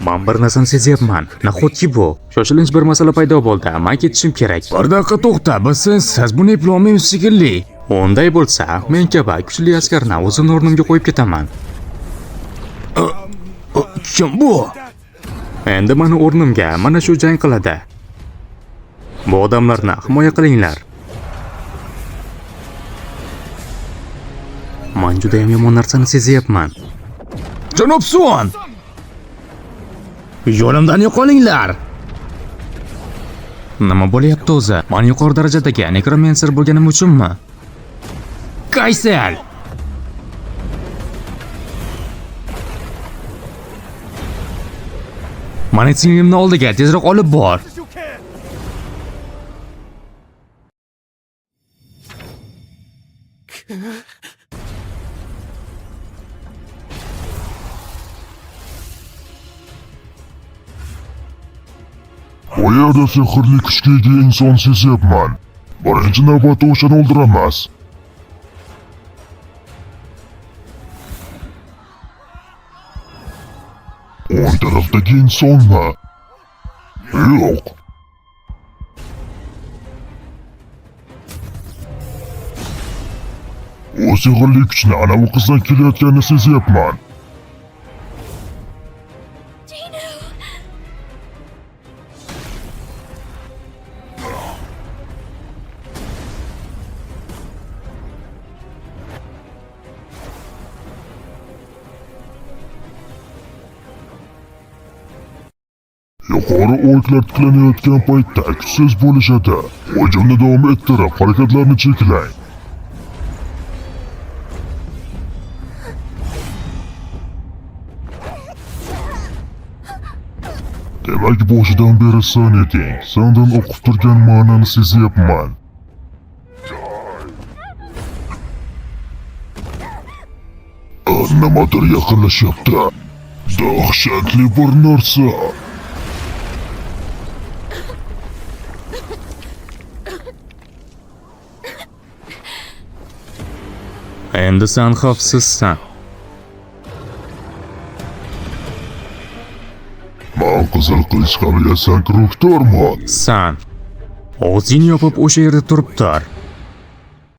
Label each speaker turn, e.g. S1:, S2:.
S1: Men bir narsani sezyapman. Nahotki bu? Shoshilinch bir masala paydo bo'ldi. Men ketishim kerak.
S2: Bir daqiqa to'xta, biz sensiz buni eplolmaymiz shekilli.
S1: Unday bo'lsa, men kabi kuchli askarni o'zimni o'rnimga qo'yib ketaman.
S2: Kim bu?
S1: Endi mani o'rnimga mana shu jang qiladi. Bu odamlarni himoya qilinglar. Men juda ham yomon narsani sezyapman.
S2: Janob Suon! Yo'limdan yo'qolinglar!
S1: Nima bo'lyapti o'zi? Men yuqori darajadagi nekromancer bo'lganim uchunmi?
S2: Kaysel!
S1: Mani singlimni oldiga tezroq olib bor.
S3: Bu yerda sehrli kuchga ega inson sezyapman. Birinchi navbatda o'shani o'ldiramiz. O'ng tarafdagi insonmi? Yo'q. U sehrli kuchni anavi qizdan kelayotganini sezyapman. Yuqori o'lklar tiklanayotgan paytda kuchsiz bo'lishadi. Hujumni davom ettirib, harakatlarni cheklang. Demak, boshidan beri sen eding. Sendan o'qib turgan ma'noni sezyapman. Nimadir yaqinlashyapti. Dahshatli bir narsa.
S1: Endi sen xavfsizsan.
S3: Man qizil qilich qabilasidan kiruktorman.
S1: San. Og'zingni yopib o'sha yerda turib tur.